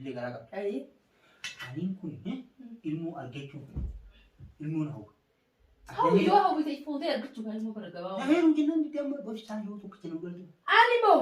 Illee garaa qaba. Ayi. Aniin kun ilmoo argachuuf ilmoon hawwa. Hawwi yoo hawwite fuutee argachuu kan ilmoo bara gabaabaa. Heeruu jennaan didee amma dhoksaan yoo tokkicha nu galchu. Ani moo?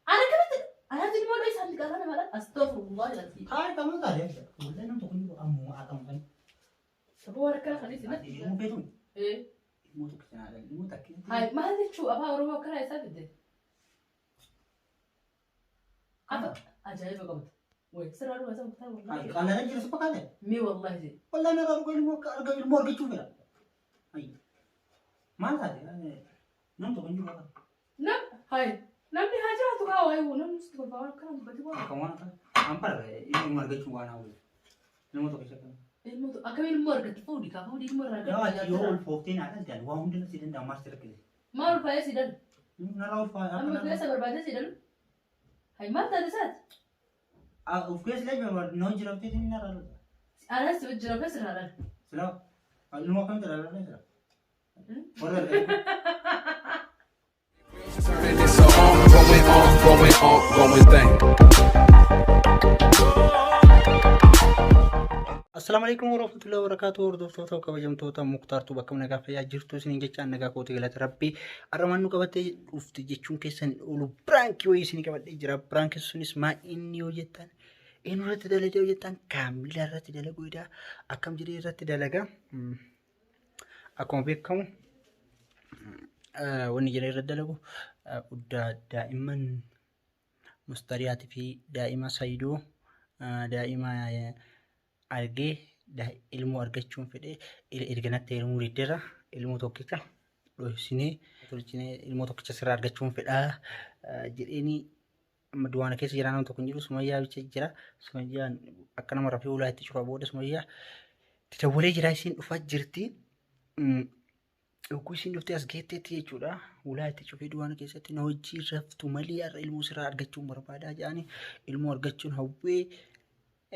Ani akkamitti? Anaatu ilmoo dhoo isaan liqaa kana maal? Astaghfirullah alazim. Kaan kamuu taatee wallee nam tokko hin ammoo akkam kan. Sababa waan akkana kan isin Ati ilmoo feetu Eh. ilmoo tokkicha naa dhala ilmoo takkitti. Hai maal jechuu afaan Oromoo akkanaa isaa fidde? Afa ajaa'iba qabda. Way sirraa dhugaa isa muktaar wallahi. Qaalala jira si fakkaate. Mee wallahi jedhe. Wallee narraa dhuga ilmoo arga ilmoo argachuu fedha. Maal taate? Nam tokko hin jiru akka. Nam hai namni haa jiraatu kaa waayee namni sitti kolfaa waan akkana dubbate waan. Akka waan an bara ilmoo argachuu waan hawwu. Ilmoo tokkicha kan. Ilmoo akkamiin ilmoo argatte fuudhi kaa fuudhi ilmoo irraa Yoo ati yoo argatte. ulfooftee naa dhalte ani waa hunda si danda'a maal si rakkise. Maal ulfaa'ee si dhalu? Narraa ulfaa'e Amma akka keessa barbaadee si dhalu? Hai maal taate isaati? Of keessa illee na hojii raftee inni narraa dhalata. Anas si wajjin rafee sirraa dhala. Silaa ilmoo akkamitti dhalata sila? Warra argatu. Turning it's a ongoing, ongoing, ongoing thing. Assalaamu alaikum warahmatullahi wabarakatuh. Hordoftoota kabajamtoota Muktaartuu bakka nagaa fayyaa jirtu isiniin jecha nagaa kooti galata rabbii har'a nu qabattee dhufte jechuun keessan oolu biraankii wayii isinii qabadhee jira. Biraankiin sunis maa inni yoo jettan eenyu irratti dalagee yoo jettan kaamila irratti dalaguudha. Akkam jedhee irratti dalaga. Akkuma beekamu wanni jedhee irratti dalagu daa'imman Mustariyaatii fi daa'ima Sayidoo daa'ima argee ilmoo argachuun fedhee erga natti heerumuu diddeera ilmoo tokkicha dhoysinee tolchinee ilmoo tokkicha sirraa argachuun fedhaa jedheeni amma duwaana keessa jiraa nama tokko hin jiru Sumayyaa bicha jira Sumayyaan akka nama rafee ulaa itti cufa booda Sumayyaa itti dawwalee jira isiin dhufaa jirti. Yogguu isiin dhuftee as geetteetti jechuudha. Ulaa itti cufee duwwaana keessatti na hojii raftu malee har'a ilmoo sirraa argachuun barbaadaa jedhanii ilmoo argachuun hawwee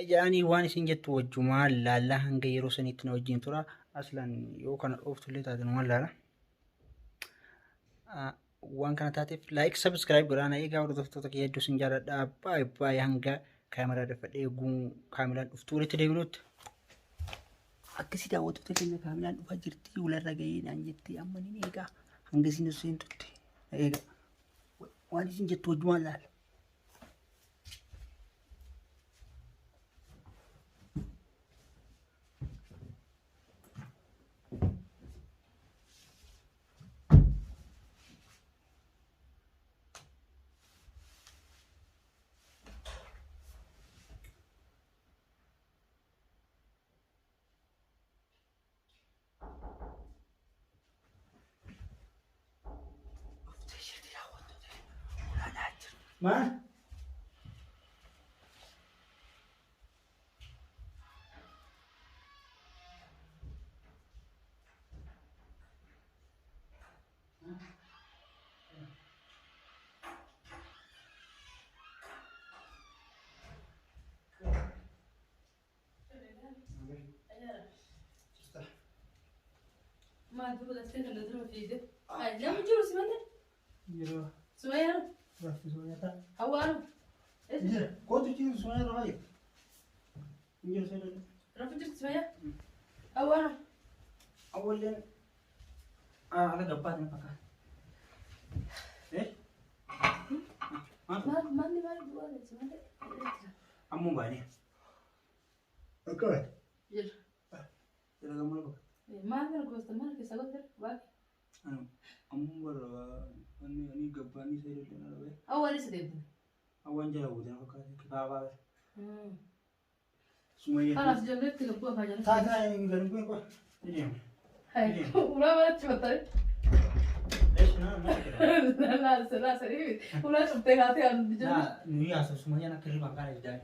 jedhanii waan isin jettu wajjumaa laallaa hanga yeroo saniitti na wajjin tura. Aslan yoo kana dhooftu illee taate numaan laala. Waan kana taateef like subscribe godhaa na eegaa hordoftoota kiyya hedduu isin jaalladha. Baay'ee baay'ee hanga kaameraa dhufadhee eeguu kaameraan dhuftuu walitti deebinutti. Akkasii daawwattoota keenya kaameraan dhufaa jirti ularra gahee naan jettee amma ni eegaa hanga isin seentutti na eegaa. Waan isin jettu wajjumaan laala. Dhuftee jirti daawwattoota keenya. Ulaalaa jirti. Maal? Maal duuba daftee kan dura fiigde? Hai namni jiru si malee? Yeroo Sumayyaa rafti soorata. hawwaanu. Jira. Kootu jiru sumayyaa rafaa jira. Hin jiru soorata. Rafu jirti Sumayyaa? Hawwaanu. Awwalleen ala gabbaatiin fakkaata. Eh? Maal? Maal maalli maal du'aa si malee? Ammoo baanee. Akka Jira. Jira gamoo bakka. Maal mana goota maal keessa goota baaki. Ammoo bara ani ani gabbaanii isa illee na dhabe. Hawwaan isa deemte. Hawwaan jala buutee fakkaata kitaabaa. Sumayyaa. Kalaas ijoolleetti gabbuu afaan jala. Taa taa hin garin kun qofa. Ni deema. Hai ulaa manatti cufattee. Eesh naa naa. Laasa laasa ulaa cuftee kaatee aan ijoollee. Naa nuyi haasoo Sumayyaan akka hirribaan kaana jiddaa.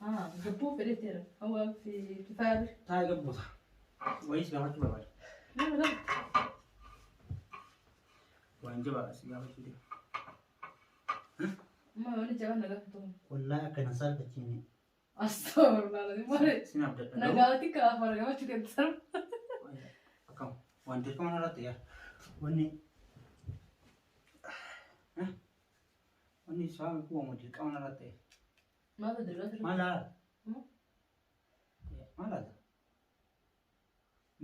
Ah gabbuu fedheetti jira. Hawwaan fi kifaayaa bira. Taa gabbuuta. Wayii si gaafachuu barbaada. Nama lama. Waan jabaa si gaafachuu deema. Amma wani jabaan nagaa fitoo. Wallaahi akka na saalfachiine. Astaghfirullah alazim. Maali? Sin abdadha. Nagaatti kaafara gaafachuu deemte. Akkam waan dirqama narratti yaa. Wanni wanni isaa kuwamu dirqama narratti ta'e. Maal dirqaa? Maal laala? Maal laala?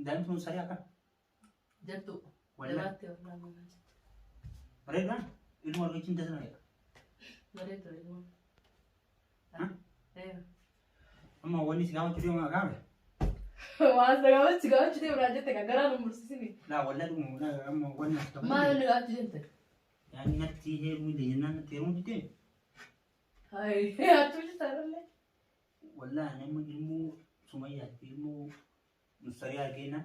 Daa'imti sun saree akkam? Jabdu. Wallahi. Jabaatte wallahi. Bareedaan ilmoo argachuun tasuma jedha. Bareedu ilmoo. Amma wanni si gaafachuu deemu qaame? Waan si gaafachuu gaafachuu deemu naa jette kan garaa nu mursiisini. Laa wallahi dhuguma amma wanni as gaafachuu. Maal inni gaafachuu deemte? Yaani natti heerumuu dide jennaan natti heerumuu didee? Hayi achuu jirta illee. Wallahi nama ilmoo Sumayyaa fi ilmoo Mustariyaa argeenna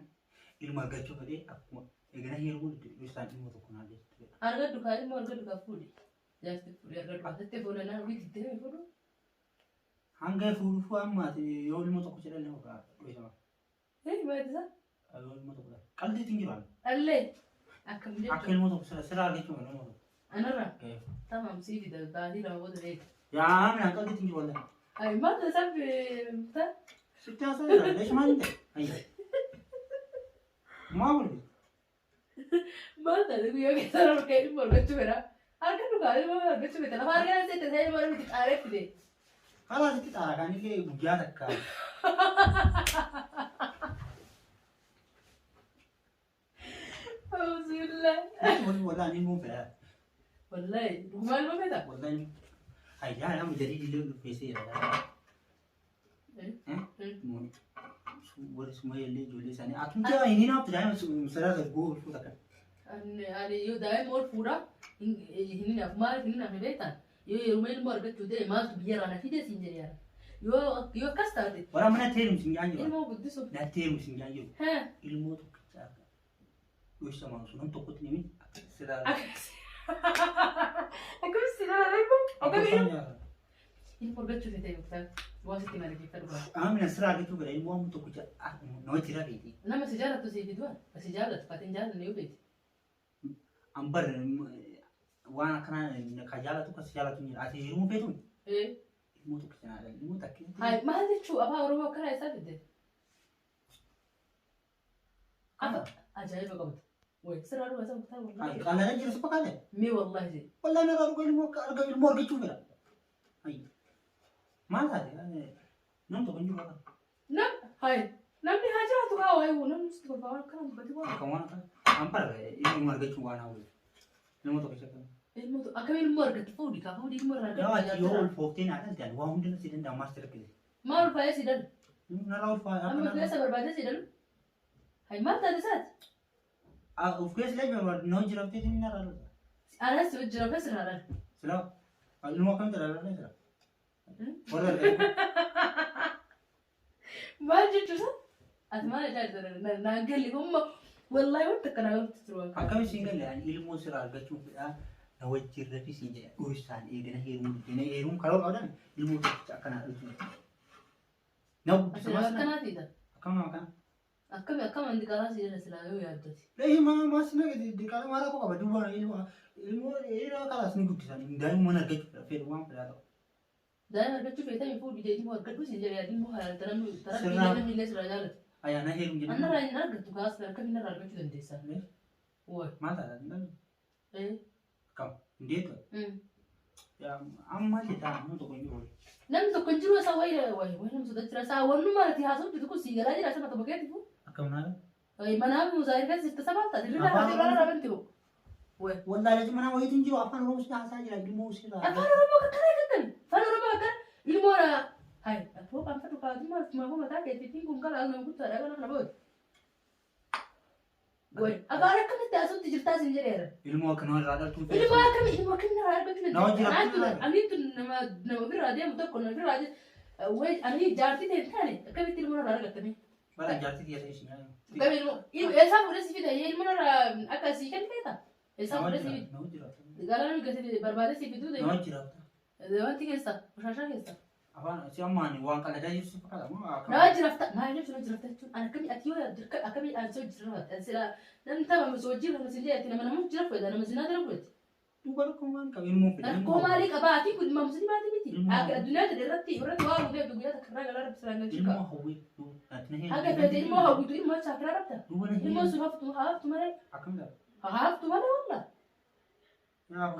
ilma argachuu fedhee akkuma eegana heerumuu dide isaan ilmoo tokko naa deessite fedha. Argadhu kaa ilmoo argadhu kaa fuudhi. Jaarti fuudhi argadhu kaa sitti fuudhe naan wiiti deeme fuudhu. Hanga fuudhuu amma yoo ilmoo tokko jedhan nama kaa dhoysama. Eh maal isaa? Yoo ilmoo tokko dhala. Qalbiitti hin jiru ani. Dhallee akkam Akka jechuudha. ilmoo tokko sira sira argachuu fedha ilmoo tokko. Anarra tamam sii fida baatii lama booda beeka. Yaa minaan qalbiitti hin jiru wallahi. Ay maal isaa ta Sitti haasaa jira. Leesh maal hin ta'e? Ayya. Maa godhe? Maal taate guyyaa keessa argaa ilmoo argachuu fedha. Argadhu kaa ilmoo argachuu fedha. Lafa argaa seete ta'e ilmoo miti xaaree fide. Karaa sitti xaara kaanillee guyyaa takka. Auzubillah. Wallahi ilmoo fedha. Wallahi dhugumaa ilmoo fedha. Wallahi ayyaa nama jadii illee ulfeessee jira. Warri Sumayya illee ijoollee isaanii. Atumti hin hinaaftu daa'ima sarara goo ulfuu takka. Ani yoo daa'ima ol fuudha hin hinaafu maaliif hin hinaafne beektaa? Yoo yeruma ilmoo argachuu ta'e maaltu biyya irraa na fide siin jedhe yaada. Yoo yoo akkas taate Wara mana teerumsi hin jaan jiru. ilmoo guddisuuf. Na teerumsi hin jaan jiru. Haa. Ilmoo tokkicha akka dhoysamaan sun nam tokkotti nimi akka sirraa. Akkamitti si ilaalaa ilmoo? Akkamitti ilmoo argachuu fedha yookaan waa sitti mala geeffadhu bara. Amina sirraa argachuu fedha ilmoo amma tokkicha nama jira feeti. Nama si jaallattu si fidu si jaallattu fatiin jaallanne yoo beekte. Ambar waan akkanaa ka jaalatu ka si jaalatu hin jira. Ati heerumuu feetuun ilmoo tokkicha naa dhala ilmoo takkitti. Haa maal jechuu afaan Oromoo akkanaa isaa fidde? Ajaa'iba qabda. Wayi sirraa dhuga isa muktaar wallahi. Qalala jira si fakkaate. Mee wallahi jedhe. Wallahi narraa dhuga ilmoo arga ilmoo argachuu fedha. Maal taate? Nam tokko hin jiru akka. Nam hayi namni haa jiraatu kaa wayi namni sitti kolfaa waan akkanaa dubbati waan. Akka waan akka ambar ilmoo argachuu waan hawwu. Ilmoo tokkicha akka. Ilmoo akkamiin ilmoo argatte fuudhi kaa fuudhi ilmoo irraa Yaa argatte ati yoo jaartira. ulfooftee naa dhalte ani waa hundina si danda'a maas rakkise. Maal ulfaa'ee si dhalu? Narraa ulfaa Amma keessa barbaadee si dhalu? Hayi maal taate isaati? Of keessa illee barbaadu na hojii raftee inni narraa dhalata. Anas si hojii raftee sirraa dhala. Silaa ilmoo akkamitti dhala sila? Warra argatu. Maal jechuudha? Ati maal ajaa'iba naan galli humma wallahi wanta akkanaa galtu turu waan kana. Akkamitti siin galle ani ilmoo sirraa argachuun fedhaa na wajjin rafi siin jedha dhoksaan eegana heerumuu diddee heerumuun karoora qabdan ilmoo tokkicha akkanaa dhalchuu. Na Ati guddisa nama maas na akkanaa tiita. akkam nama kana. Akkami akkam andi qalaa si jedha silaa yoo yaaddati. Leeyi maa maas na diqaala maal rakkoo qaba duuba ilmoo ilmoo dhiira kalaas ni guddisan daa'imman argachuu fedhu waan fedhaa ta'u. Daa'ima argachuu feetanii fuudhi jedhi immoo argadhu siin jedha yaadni immoo halaal taramni taramni Sirraa. namni illee sirraa jaalatu. Ayyaana heerum jedhu. Annarraa hin argattu kaas akkamiin narraa argachuu dandeessa? Wayi. Maal taata hin danda'u. Eh. Akkam hin deettu. Amma jedhaa nama tokko hin jiru. Namni tokko hin jiru isa wayi wayi wayi namni sodaa jira isaa wannuma ati haasa'u jirtu kun sii galaa jira isa mata bokeetifu. Akkam naala. Wayi manaa muzaayir keessa jirta sabaa taate irraa Afaan irraa irraa banti hoo. Wayi. Wallaalee mana wayiitu hin jiru afaan Oromoo si haasaa jira ilmoo sirraa. Afaan Oromoo akkana eeggatani. Afaan Oromoo akkana ilmoodha. Hayi afoo qaanfadhu kaa'atu maal maafoo mataa keetiitiin kun karaa nama guddaadha kana kana booda. Wayi afaan akkamitti haasa'utti jirtaa siin jedheera. Ilmoo akka nama irraa dhaltuu Ilmoo akkamii ilmoo akkamii irraa argachuu Nama jira. dandeessa? Aniitu nama nama birraa deemu tokko nama birraa deemu wayi ani jaartii ta'e hin taane akkamitti ilmoo irraa argattame? Bara jaartii kiyya ta'e isin. Akkami ilmoo eessaa fuudhee si fida ilmoo irraa akka sii kennu feeta? Eessaa fuudhee si fida? Nama jira. Galaan gati barbaadee si fiduu Nama jira. Wanti keessa qoshaashaa keessa. Afaan si ammaan waan qaladaa jirtu si fakkaata moo akkam? Nama jirafta maal jechuun nama jirafta jechuun ani akkamii ati yoo yaaddu akkamii ani soo jira sila namni tapha misoo hojii nama sin jedhati nama nama jira fudhata nama sinaa jira fudhati. Duuba rakkoo maal qaba ilmoo fedha. Rakkoo maalii qaba ati kun dhimma musliimaati miti. Ilmoo. Akka addunyaa jedhe irratti irratti waa hawwee guyyaa takka irraa galaa rabbi siraan galchu Ilmoo qaba. hawwii. Haga feete ilmoo hawwitu ilmoo shaakiraa rabta. Duuba na Ilmoo sun haftu haftu malee Akkam ta'a? haftu malee walla.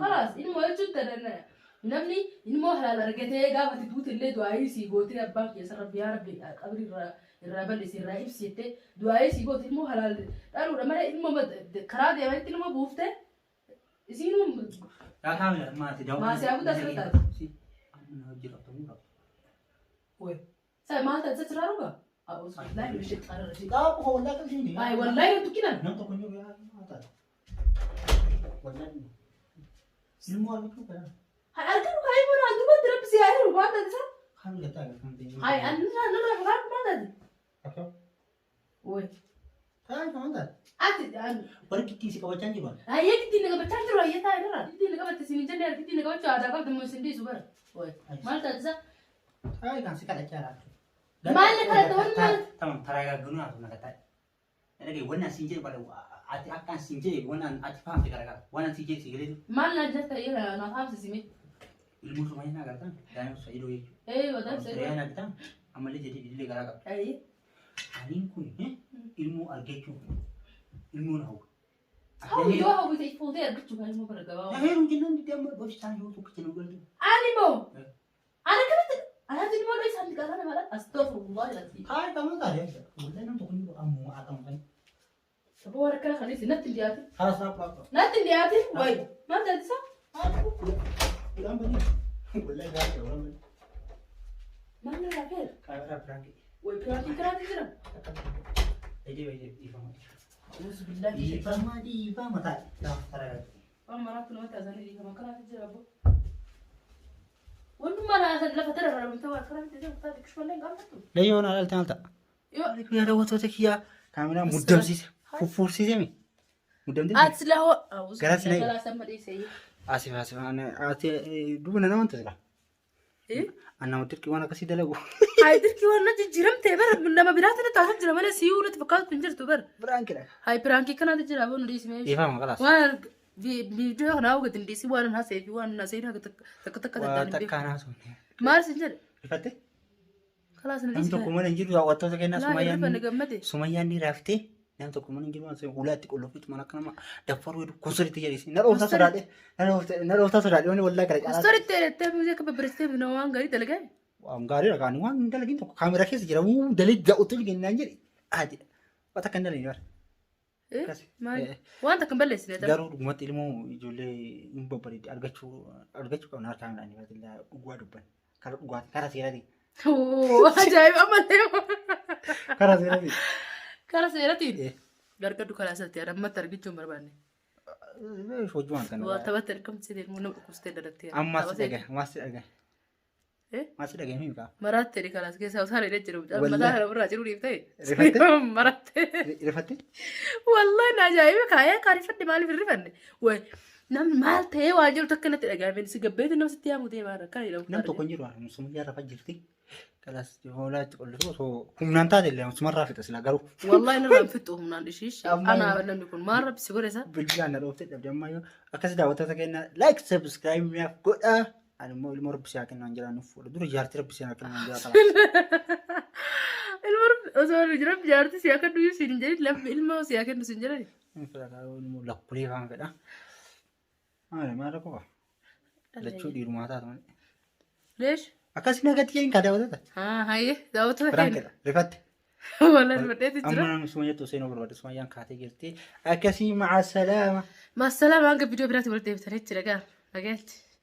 Kalaas ilmoo jechuun tana Namni ilmoo halaal argatee gaafa ati duute illee du'aayii sii gootee abbaan keessa rabbi yaa rabbi qabrii irraa irraa bal'isi irraa ibsi jettee du'aayii sii goote ilmoo halaal dhaluudha malee ilmoo karaa deemanitti ilmoo buuftee isiinuu Yaa kaamila maati daawwatu. Maasiyaa guddaa sirra taate. Si amma na hojii qabdu qaba. Way. Sai maal taate sirraa dhugaa? A'uuzu billaahi mina shayxaana rajiim. Qaaba qofa waldaa qabsiin. Ay wallaahi hin tukkinan. Nam tokko hin jiru yaa maal taate. Waldaa ilmoo argachuu kana. Hay arganu kaa ilmoo naan duubatti rabbi si haa hiru maal taate isa? Kaamila taate kan ta'e. Hay anni narraa fagaadhu maal taate? Akka. Way. Taa'ee kan taate. Ati an Warri ittiin si qabachaa jiru. Hayyee ittiin na qabachaa jiru hayyee taa'e irra. Ittiin na qabatte siin hin jenne ittiin na qabachuu aadaa qabdu immoo isin dhiisu bara. Way. Maal taate isa? Taa'ee kan si kadhachaa jira. Maal na kadhatta wanni maal? Tamam taragaagganuu haa ta'u na kadhaa. Dhagee wanni asiin jedhu bara ati akka asiin jedhe wanni ati fahamte garagara. Waan asiin jedhe si galee Maal naan jetta hayyee naaf haamsisime. Ilmoo Sumayyaa na agartaan daa'ima Sa'iidoo jechuudha. Ee wadaa Sumayyaa na agartaan ammallee jedhee illee garaa qabdi. Hayyee. Aniin kun ilmoo argachuu ilmoo na hawwa. Hawwi yoo hawwite fuutee argachuu kan ilmoo bara gabaabaa. Heeruu jennaan didee amma dhoofisaan yoo tokko jennu galtu. Ani moo? Ani akkamitti? Anaatu ilmoo dhoofisaan diqaataa nama dha. Astaghfirullah alazim. Kaayee qaama taatee wallahi nam tokko ni ammoo haa kan. Sababa waan akkana kanis natti hin dhiyaatin. Karaa isaa qaba. Natti hin dhiyaatin. Wayi. Maal taate isaa? Ulaan bani. Wallahi gaarii ulaan bani. Maal narraa feera? Kaameraa biraan ga'e. Wayi piraatiin kiraatti jira. Ejee ejee dhiifama. Auzu billahi. Dhiifama dhiifama taate. Taraa. Waan maraatti namatti haasanii dhiifama kiraatti jira abbo. Wantummaa na haasan lafa tara irraa dhumte waan kiraatti jira kutaa xiqqishuu hin qaanfattu. Leeyyoon haadha maal ta'a? Yoo Yaa daawwattoota kiyyaa kaameraan muddamsiise. Fuffuursiise mi? Muddamtee? ati lahoo. Garaa si naqe. Garaa sama dhiisee. Asif asif ati duuba nama wanta sila. Annama dirqii waan akkasii dalagu. Hayi dirqii waan na jijjiiramtee bara nama biraatti na taasisaa jira malee si'uu natti fakkaatu hin jirtu bara. Biraan kidha. Hayi piraankii kanaatu jira aboo nu dhiisime. Dhiifama kalaas. Waan viidiyoo kanaa hawwatu hin dhiisi waan haasee fi waan haasee takka takka Waa taddaan hin beeku. takkaan haasofne. Maal sin jedhe? Ifatte? Kalaas na Namni dhiisi. tokko mana hin jiru daawwattoota kennaa Laa hirriba Sumayyaan na gammade. Sumayyaan ni raaftee namni tokko mana hin jiru waan ulaa itti qollofiitu mana akka nama daffaruu jedhu konsolitti jedhisi. Na dhooftaa sodaadhe. Na dhooftaa sodaadhe wanni wallaa gara caalaa. Kostoritti dheerettee muuziqaa akka babbareessitee bina waan gaarii dalagee. Waan gaarii dha waan hin dalagin tokko kaameraa keessa jira wuu dalee da'utu jennaan jedhe. Haa jedha. Waan takka hin dalagin bara. Akkasi. Maal? Waan takka hin balleessine ta'e. Garuu dhugumatti ilmoo ijoollee hin babbareedde argachuu argachuu qabna harkaa midhaanii baatillaa dhugaa dubban. Karaa dhugaatii karaa seeraatiin. Ajaa'iba malee. Karaa seeraatiin. Karaa seeratiin. Eh. Gargaddu karaa seeratiin ammatti argachuu hin barbaanne. Hojii kana. Waa taphatti argamsiisee ilmoo nama dhukkubsitee dalattee. Ammas dhagaye ammas dhagaye. Eh? Ammas dhagaye mimi kaa. Maraatti jedhi kalaas keessaa osoo hidhee jiru. Wallahi. Mataa kana irraa jiru dhiif ta'e. Rifatte? Maraatti. Rifatte? Wallahi na ajaa'iba kaayee akka rifanne maaliif hin rifanne? Way namni maal ta'ee waan jiru takka natti dhagahame si gabbeeti nama sitti yaamu deemaa akkana jedhamu. Nam tokko hin jiru sumayyaa rafa jirti. Kalaas hoolaa itti qollisu osoo humnaan taate illee sumarraa fixa silaa garuu. Wallahi narraa hin fixxu humnaan ishiish. Amma- Anaa namni kun maal rabbi si godhe isa? Bilbilaan na dhoofte dhabde ammaa yoo akkas daawwattoota kennaa like subscribe naaf godhaa. Ani immoo ilmoo rabbi si haa kennu an jedhaan nuuf fuudha. Dura jaartii rabbi si haa kennu an jedhaa kalaas. Ilma rabbi osoo rabbi jaartii si haa kennu iyyuu siin hin jedhin lammi ilma si haa kennu siin jedhani. Inni fedha kaa ilmoo lakkulee faan fedha. Maali maal rakkoo qaba? Lachuu dhiirumaa taatu malee. Leesh. Akkasii nagatti jedhin kaa daawwattoota. Haa hayyee daawwattoota Biraan keenya. kedha rifatte. Wallahi rifadheeti Amma jira. namni sumayyattu seenuu barbaade sumayyaan kaatee jirti. Akkasii ma'a salaama. Maasalaama hanga viidiyoo biraatti walitti deebitanii jira gaa. Nagaatti.